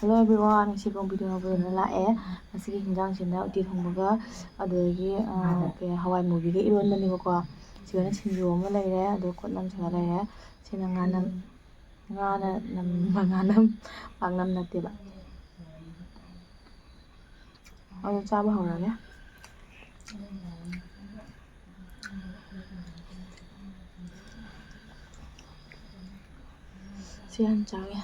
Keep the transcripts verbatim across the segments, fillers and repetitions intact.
Hello everyone, ꯉꯁꯤ ꯀꯣꯡ video ꯑꯃ ꯄꯨꯗꯨꯅ ꯂꯥꯛꯑꯦ꯫ ꯉꯁꯤꯒꯤ ꯍꯤꯟꯖꯥꯡꯁꯤꯅ ꯎꯇꯤ ꯊꯣꯡꯕꯒ ꯑꯗꯨꯗꯒꯤ, ꯑ, ꯀꯩ, ꯍꯋꯥꯏ ꯃꯨꯕꯤꯒ ꯏꯔꯣꯟꯕꯅꯦꯕꯀꯣ꯫ ꯁꯤꯗꯅ ꯁꯤꯡꯖꯨ ꯑꯃ ꯂꯩꯔꯦ, ꯑꯗꯨ ꯀꯣꯠꯅꯝꯁꯤꯒ ꯂꯩꯔꯦ꯫ ꯁꯤꯅ ꯉꯥꯅꯝ, ꯉꯥꯅ ꯅꯝꯕ ꯉꯥꯅꯝ, ꯄꯥꯛꯅꯝ ꯅꯠꯇꯦꯕ꯫ ꯑꯗꯨ ꯆꯥꯕ ꯍꯧꯔꯒꯦ꯫ ꯁꯤ ꯍꯥꯟꯅ ꯆꯥꯒꯦ꯫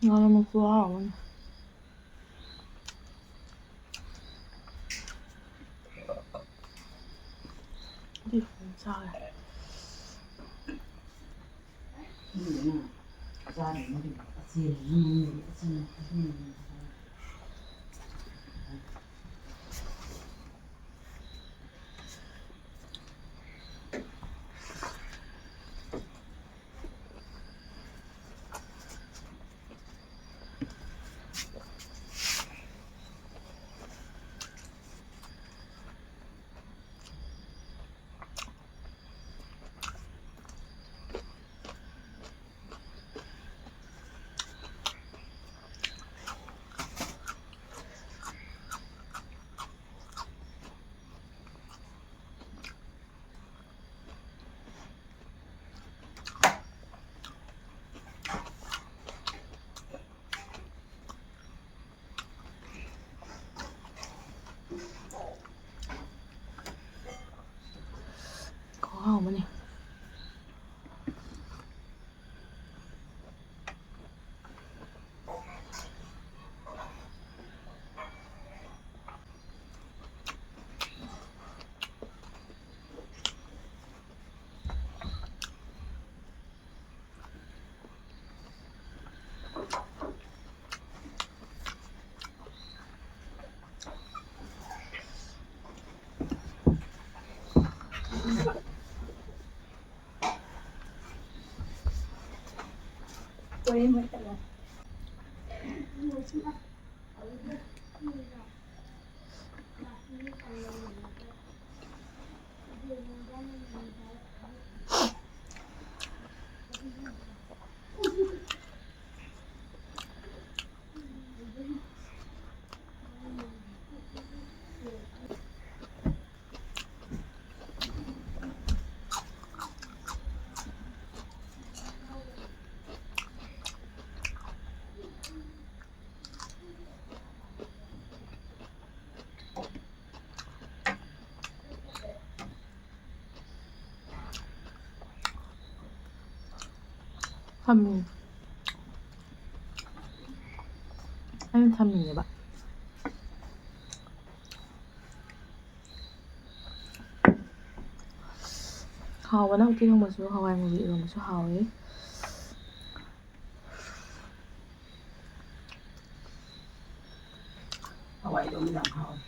ꯉꯥꯅꯝ ꯃꯀꯨ ꯍꯥꯎꯕꯅꯦ꯫ ꯑꯗꯨꯗꯤ ꯐꯖꯅ ꯆꯥꯔꯦ꯫ ꯊꯝꯃꯤ꯫ ꯑꯩꯅ ꯊꯝꯃꯤꯅꯦꯕ꯫ ꯍꯥꯎꯕꯅ ꯎꯇꯤ ꯊꯣꯡꯕꯁꯨ, ꯍꯋꯥꯏ ꯃꯨꯕꯤ ꯏꯔꯣꯟꯕꯁꯨ ꯍꯥꯎꯋꯤ꯫ ꯍꯋꯥꯏ ꯏꯔꯣꯟꯕ ꯌꯥꯝ ꯍꯥꯎꯋꯤ꯫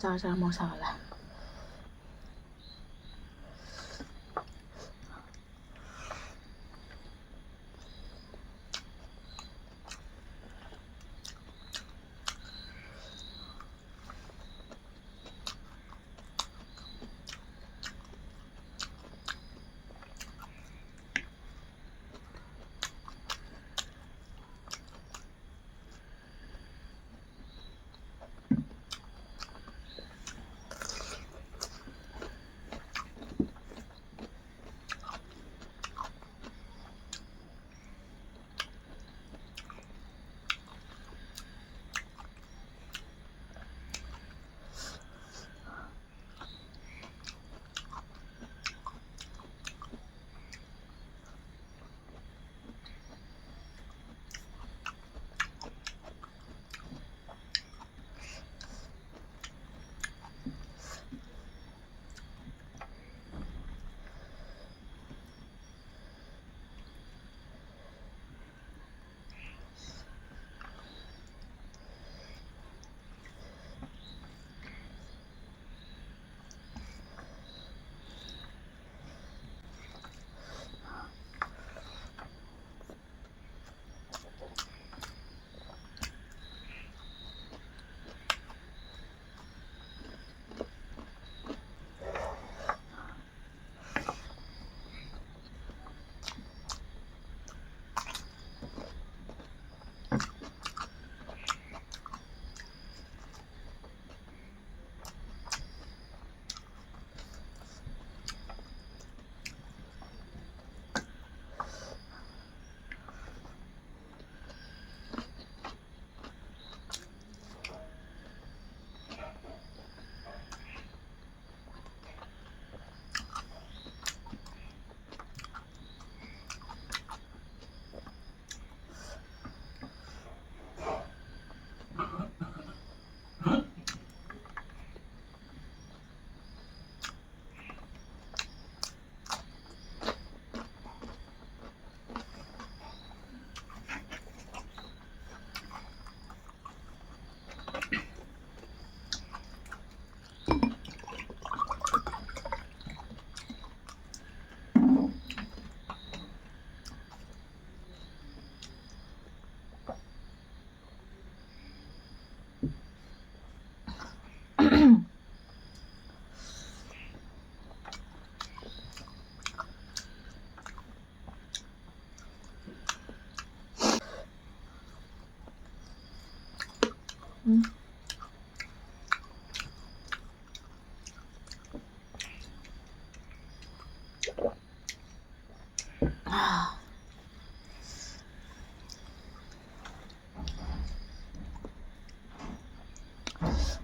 ꯆꯥꯔ ꯆꯥꯔ ꯃꯣꯔꯣꯛ ꯁꯥꯒꯠꯂꯦ꯫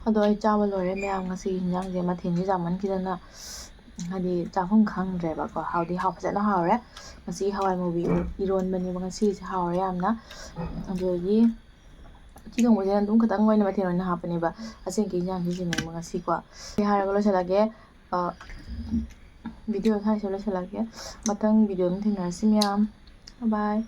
ꯑꯗꯣ ꯑꯩ ꯆꯥꯕ ꯂꯣꯏꯔꯦ ꯃꯌꯥꯝ꯫ ꯉꯁꯤꯒꯤ ꯏꯟꯖꯥꯡꯁꯦ ꯃꯊꯦꯜꯁꯦ ꯌꯥꯝꯃꯟꯈꯤꯗꯅ ꯍꯥꯏꯗꯤ ꯆꯥꯐꯝ ꯈꯪꯗ꯭ꯔꯦꯕꯀꯣ꯫ ꯍꯥꯎꯗꯤ ꯍꯥꯎ ꯐꯖꯅ ꯍꯥꯎꯔꯦ꯫ ꯉꯁꯤ ꯍꯋꯥꯏ ꯃꯨꯕꯤ ꯏꯔꯣꯟꯕꯅꯦꯕ ꯉꯁꯤꯁꯦ, ꯍꯥꯎꯔꯦ ꯌꯥꯝꯅ꯫ ꯑꯗꯨꯗꯒꯤ ꯎꯇꯤ ꯊꯣꯡꯕꯁꯦ ꯑꯗꯨꯝ ꯈꯇꯪ ꯑꯣꯏꯅ ꯃꯊꯦꯜ ꯑꯣꯏꯅ ꯍꯥꯞꯄꯅꯦꯕ꯫ ꯑꯁꯦꯡꯀꯤ ꯏꯟꯖꯥꯡꯁꯤ ꯁꯤꯅꯦꯕ ꯉꯁꯤꯀꯣ꯫ ꯁꯤ ꯍꯥꯏꯔꯒ ꯂꯣꯏꯁꯤꯜꯂꯒꯦ꯫ ꯑ, video ꯁ꯭ꯋꯥꯏꯁꯤꯗ ꯂꯣꯏꯁꯤꯜꯂꯒꯦ꯫ ꯃꯊꯪ video ꯑꯃ ꯊꯦꯡꯅꯔꯁꯤ ꯃꯌꯥꯝ꯫ Bye bye꯫